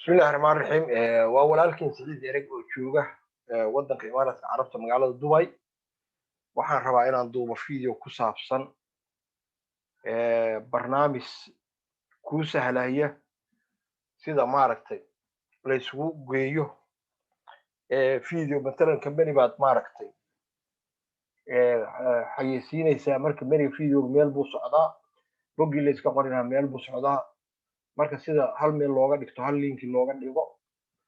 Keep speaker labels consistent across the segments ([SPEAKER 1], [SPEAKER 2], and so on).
[SPEAKER 1] Bismillahi raxmaan raxiim. Waa walaalkiin Siciid Ereg oo jooga waddanka Imaaraadka Carabta, magaalada Dubay. Waxaan rabaa inaan duubo video ku saabsan barnaamij kuu sahlaya sida, maaragtay, la isugu geeyo video. Matalan, company baad, maaragtay, xayeysiinaysaa. Marka companyga videoga meel buu socdaa, boggii la iska qorinaa meel buu socdaa. Marka sida hal meel looga dhigto, hal linki looga dhigo,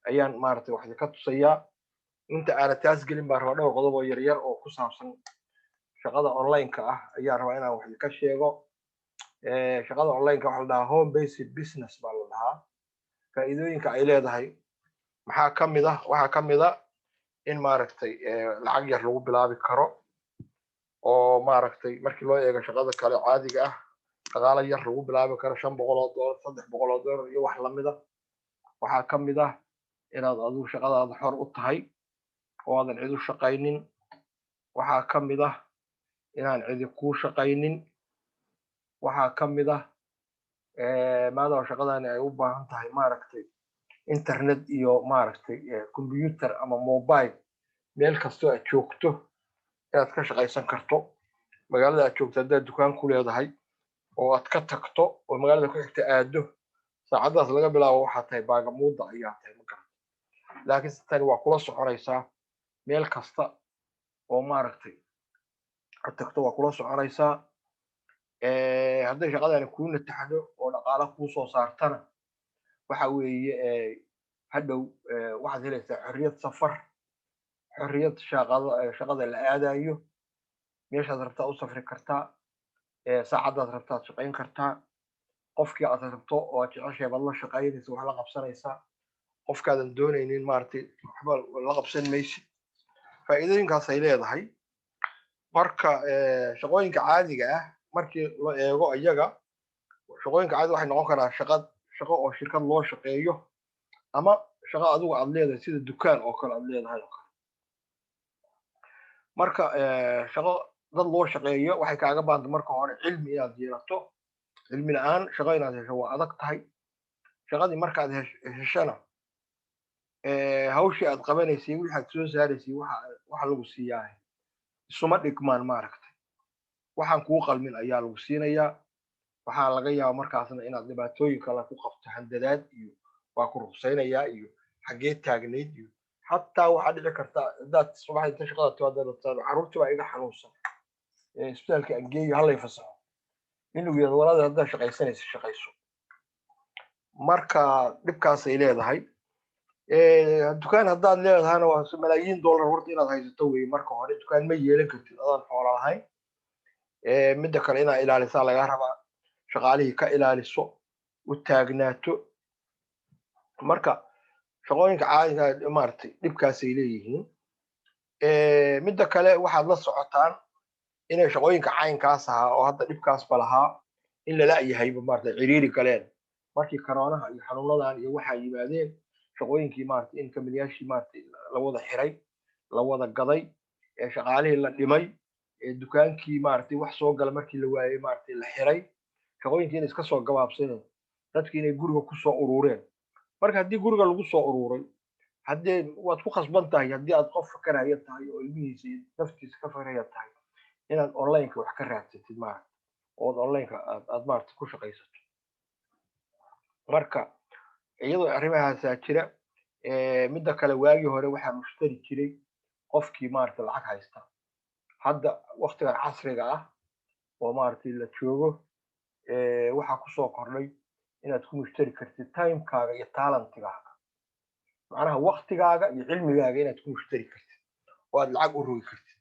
[SPEAKER 1] ayaan, maaragtay, wax ka tusayaa. Inta aana taas gelin baan rabaa dhowr qodob oo yaryar oo ku saabsan shaqada online-ka ah ayaan rabaa inaan wax ka sheego. Shaqada online-ka waxa la dhahaa home based business baa la dhahaa. Faa'iidooyinka ay leedahay maxaa ka mid ah? Waxaa ka mid a in, maaragtay, lacag yar lagu bilaabi karo oo, maaragtay, markii loo eego shaqada kale caadiga ah, dhaqaalo yar lagu bilaabi karo, $500, $300 iyo wax lamida. Waxaa ka mid ah inaad adigu shaqadaada xor u tahay oo aadan cid u shaqaynin. Waxaa ka mid ah inaan cidi kuu shaqaynin. Waxaa ka mid ah, maadaama shaqadani ay u baahan tahay, maaragtay, internet iyo, maaragtay, computer ama mobile, meel kastoo aad joogto inaad ka shaqaysan karto. Magaalada aad joogto haddaad dukaan ku leedahay oo aad ka tagto oo magaalada ku xigta aado, saacaddaas laga bilaabo waxaa tahay baagamuuda ayaa tahay, ma garata? Laakiinse tani waa kula soconaysaa meel kasta oo, maaragtay, aad tagto, waa kula soconaysaa. Hadday shaqadani kuu nataxdo oo dhaqaalo kuu soo saartana, waxa weeye hadhow waxaad helaysaa xorriyad safar, xorriyad shaqada, shaqada la aadayo. Meeshaad rabtaa u safri kartaa, saacaddaad rabtaad shaqayn kartaa, qofkii aad rabto oo aad jeceshahay baad la shaqaynaysa, wax la qabsanaysaa. Qofkaadan doonaynin, maaragtay, waxba la qabsan maysid. Faa'iidooyinkaas ay leedahay. Marka shaqooyinka caadiga ah markii loo eego iyaga, shaqooyinka caadiga waxay noqon karaa shaqo oo shirkad loo shaqeeyo ama shaqo adigu aad leedahay, sida dukaan oo kale aad leedahay oo kale. Marka shaqo dad loo shaqeeyo waxay kaaga baanta marka hore cilmi inaad yeelato. Cilmi la'aan shaqo inaad hesho waa adag tahay. Shaqadii markaad heshana, hawshii aad qabanaysay, wixii aad soo saaraysay, waxa lagu siiyaa isuma dhigmaan. Maaragtay, waxaan kuu qalmin ayaa lagu siinayaa. Waxaa laga yaaba markaasna inaad dhibaatooyin kale ku qabto, handadaad iyo waa ku ruqsaynayaa iyo xaggee taagnayd, iyo xataa waxaa dhici karta haddaad subaxdii inta shaqada timaado, "Carruurtii baa iga xanuunsan, isbitaalka aan geeyo, hallay fasaxo," inuu yidhahdo, "Walaada, haddaad shaqaysanaysa, shaqayso." Marka dhibkaasay leedahay. Dukaan haddaad leedahayna, waa malaayiin dollar horta inaad haysato wey. Marka hore dukaan ma yeelan kartid adaan xoola lahayn. Midda kale, inaad ilaalisaa lagaa rabaa, shaqaalihii ka ilaaliso, u taagnaato. Marka shaqooyinka caadiga, maaragtay, dhibkaasay leeyihiin. Midda kale, waxaad la socotaan inay shaqooyinka caynkaas ahaa oo hadda dhibkaasba lahaa in lala yahayba, maaragtay, ciriiri galeen markii koroonaha iyo xanuunadan iyo waxaa yimaadeen. Shaqooyinkii, maaragtay, in kambaniyaashii, maaragtay, la wada xiray, la wada gaday, ee shaqaalihii la dhimay, ee dukaankii, maaragtay, wax soo gala markii la waayey, maaragtay, la xiray. Shaqooyinkii inay iska soo gabaabsadeen, dadkii inay guriga kusoo urureen. Marka haddii guriga lagu soo ururay, haddee waad ku khasban tahay, haddii aad qof fakaraya tahay oo ilmihiisa iyo naftiisa ka fakaraya tahay, inaad onlineka wax ka raadsatid, maaragta, ood onlineka aad, maaragtay, ku shaqaysato. Marka iyadoo arrimahaasaa jira, midda kale, waagii hore waxaa mushtari jiray qofkii, maaragtay, lacag haysta. Hadda waktigan casriga ah oo, maaragtay, la joogo, waxaa kusoo kordhay inaad ku mushtari kartid timekaaga iyo talentigaaga, macnaha waktigaaga iyo cilmigaaga inaad ku mushtari kartid oo aad lacag u rogi kartid.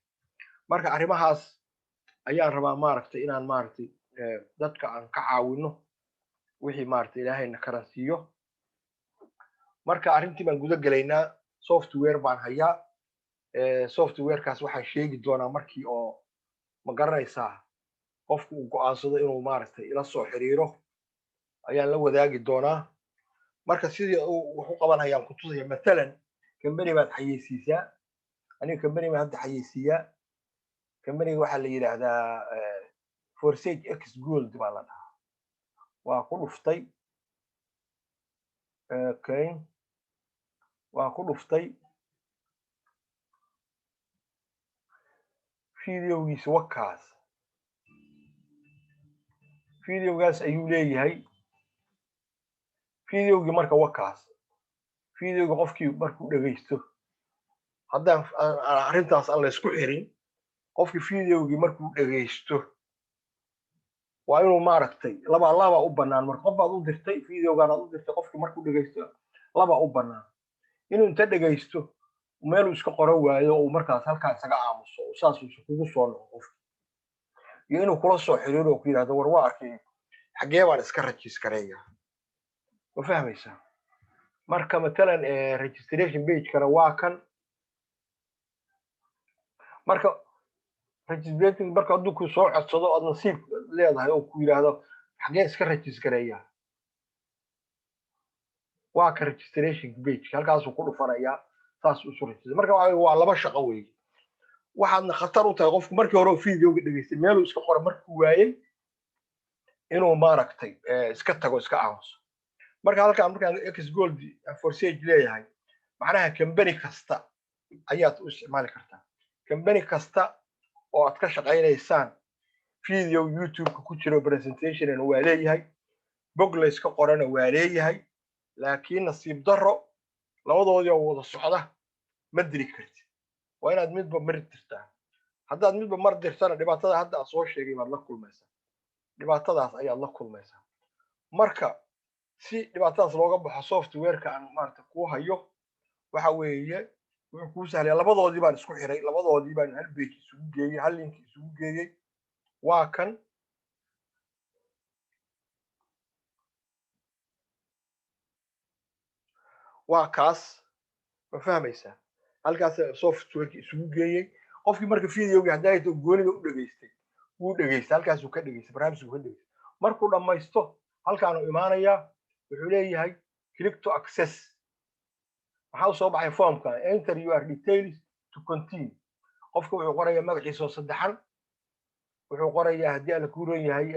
[SPEAKER 1] Marka arrimahaas ayaan rabaa, maaragtay, inaan, maaragtay, dadka aan ka caawino wixii, maaragtay, Ilaahayna karansiiyo. Marka arrintii baan guda gelaynaa. Software baan hayaa. Softwarekaas waxaan sheegi doonaa markii oo, ma garanaysaa, qofku uu go'aansado inuu, maaragtay, ila soo xiriiro ayaan la wadaagi doonaa. Marka sidii uu wax u qabanayaan ku tusaya. Mathalan, company baad xayeysiisaa. Aniga company baan hadda xayeysiiyaa. Companyga waxaa la yidhaahdaa Forsage X Gold baa la dhahaa. Waa ku dhuftay. Okay, waan ku dhuftay videogiisa. Wakaas videogaas ayuu leeyahay videogii. Marka wakaas videoga qofkii markuu dhegaysto, haddaan arrintaas aan la isku xirin, qofkii videogii markuu dhegaysto waa inuu, maaragtay, laba laba u bannaan. Marka qof baad u dirtay, videogaan aad u dirtay, qofkii markuu dhegaysto laba u bannaan: inuu inta dhegaysto meeluu iska qoro waayo, uu markaas halkaa isaga aamuso, saas uusa kugu soo noqo qofki, iyo inuu kula soo xiriiro oo ku yidhahdo, "War, waa arkay, xaggee baan iska register-gareeya?" Ma fahmaysaa? Marka matalan registration page-kana waa kan. Marka registration, marka hadduu ku soo codsado, aad nasiib leedahay oo ku yidhaahdo, "Xaggee iska register-gareeya?" waa ka registration page, halkaasuu ku dhufanayaa, saas usu register. Marka waa laba shaqo weeye. Waxaadna khatar u tahay qofku markii hore videoga dhegaystay, meeluu iska qora markuu waayey, inuu, maaragtay, iska tago, iska aamuso. Marka halkaan markaan X Gold Forsage leeyahay, macnaha company kasta ayaad u isticmaali kartaa. Company kasta oo aad ka shaqaynaysaan video YouTube-ka ku jiro presentationna waa leeyahay, bog layska qorana waa leeyahay. Laakiin nasiib darro, labadoodii oo wada socda ma diri kartid. Waa inaad midba mar dirtaa. Haddaad midba mar dirtana, dhibaatada hadda aan soo sheegay baad la kulmaysaa, dhibaatadaas ayaad la kulmaysaa. Marka si dhibaatadaas looga baxo, softwareka aan, maarata, kuu hayo waxa weeye wuxuu kuu sahlaya, labadoodii baan isku xiray, labadoodii baan hal page isugu geeyey, hal link isugu geeyey. Waa kan. Waa kaas. Ma fahmaysaa? Halkaas softwareki isugu geeyey. Qofkii marka videogii haddaa goonida u dhegaystay, wuu dhegaystay, halkaasuu ka dhegaystay, barnaamijku ka dhegaystay. Markuu dhammaysto, halkaanu imaanayaa, wuxuu leeyahay "Click to access". Maxaa usoo baxay? Formka "Enter your details to continue". Qofka wuxuu qorayaa magaciisa oo saddexan, wuxuu qorayaa, haddii alla kuu ron yahay,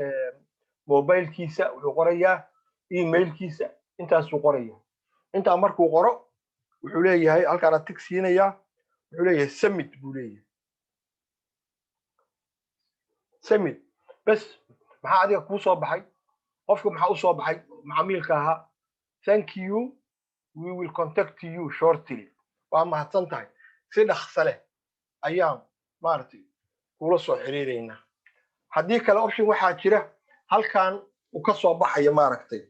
[SPEAKER 1] mobilkiisa, wuxuu qorayaa emailkiisa, intaasuu qoraya. Intaa markuu qoro, wuxuu leeyahay halkaana tick siinayaa, wuxuu leeyahay "Submit" buu leeyahay. Submit bes. Maxaa adiga kuu soo baxay? Qofka maxaa usoo baxay macmiilka ahaa? "Thank you, we will contact you shortly." Waa mahadsan tahay, si dhaqsa leh ayaan, maaragtay, kula soo xiriireynaa. Haddii kale option waxaa jira halkan uu ka soo baxaya, maaragtay,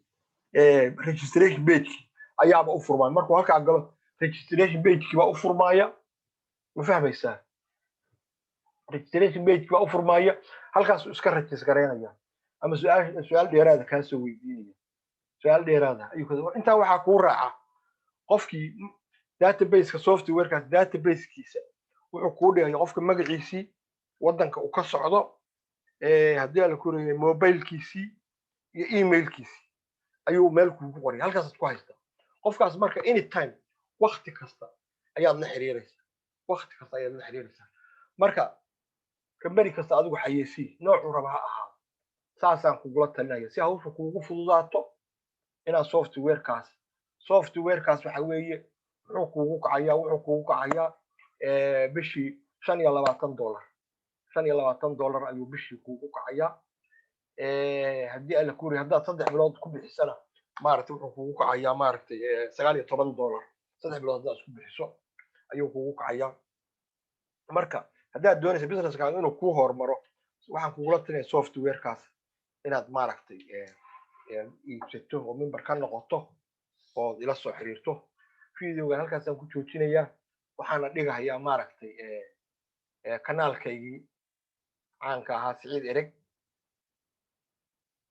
[SPEAKER 1] registration pageki ayaaba u furmaaya. Markuu halkaa galo, registration pageki baa u furmaaya. Ma fahmaysaa? Registration pageki baa u furmaaya, halkaasuu iska register garaynaya ama su-aal dheeraada kaa soo weydiinaya, su-aal dheeraada ayuu. Intaa waxaa kuu raaca, qofkii databaseka, softwarekaas databasekiisa wuxuu kuu dhigaya qofka magaciisii, waddanka uu ka socdo, haddii ala ku reeyay, mobilkiisii iyo emailkiisii ayuu meel kuugu qoraya. Halkaasaad ku haystaa qofkaas. Marka anytime, wakti kasta ayaad la xiriiraysaa, wakti kasta ayaad la xiriiraysaa. Marka company kasta adigu xayeysii, noocuu raba ha ahaado, saasaan kugula talinaya si hawsha kuugu fududaato inaad softwarekaas. Waxa weeye wuxuu kuugu kacayaa bishii $25, $25 ayuu bishii kuugu kacayaa. Haddii alla kuuri, haddaad 3 bilood ku bixisana, maaragtay, wuxuu kugu kacayaa, maaragtay, $19. 3 bilood haddaad isku bixiso ayuu kugu kacayaa. Marka haddaad doonaysa businesskaaga inuu kuu hormaro, waxaan kugula talinaya softwarekaas inaad, maaragtay, iibsato oo member ka noqoto ood ila soo xiriirto. Videogan halkaasaan ku joojinayaa. Waxaana dhigahayaa, maaragtay, kanaalkaygii caanka ahaa, Siciid Ereg.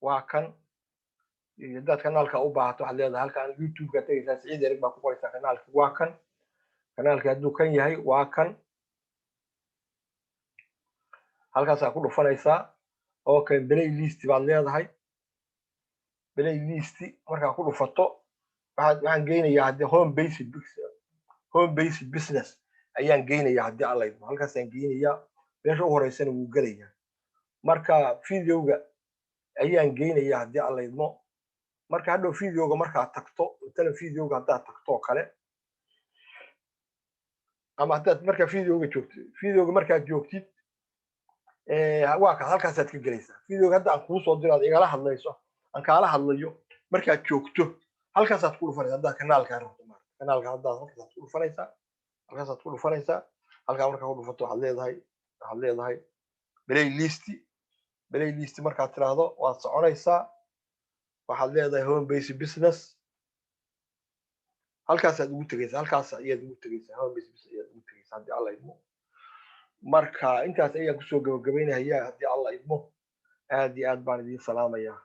[SPEAKER 1] Waa kan. Haddaad kanaalka u baahato, waxaad leedahay halkaan YouTube-ka tegaysaa, Siciid Ereg baa ku qoraysaa. Kanaalki waa kan. Kanaalki hadduu kan yahay, waa kan, halkaasaa ku dhufanaysaa. Okay, playlist baad leedahay. Playlist markaa ku dhufato, waxaan geynayaa haddii home based business ayaan geynayaa, haddii Alla idmo. Halkaasaan geynayaa, meesha u horeysana wuu gelayaa. Marka videoga ayaan geynayaa, haddii Alla idmo. Marka hadhow videoga markaad tagto, matalan videoga haddaad tagto oo kale, ama haddaad markaa videoga joogtid, videoga markaad joogtid, waa kaas, halkaasaad ka gelaysaa. Videoga hadda aan kuu soo diro, aad igala hadlayso, aan kaala hadlayo, markaad joogto halkaasaad ku dhufanaysaa. Haddaad kanaalkaa rabto, maarata, kanaalka haddaad halkaasaad ku dhufanaysaa, halkaasaad ku dhufanaysaa. Halkaa markaa ku dhufato, waxaad leedahay playlist. Playlist markaad tiraahdo, waad soconaysaa, waxaad leedahay home base business. Halkaasaad ugu tegaysaa, halkaas ayaad ugu tegaysaa, home base business ayaad ugu tegaysaa, haddii Alla idmo. Marka intaas ayaan kusoo gabagabaynayaa, haddii Alla idmo. Aad iyo aad baan idiin salaamayaa.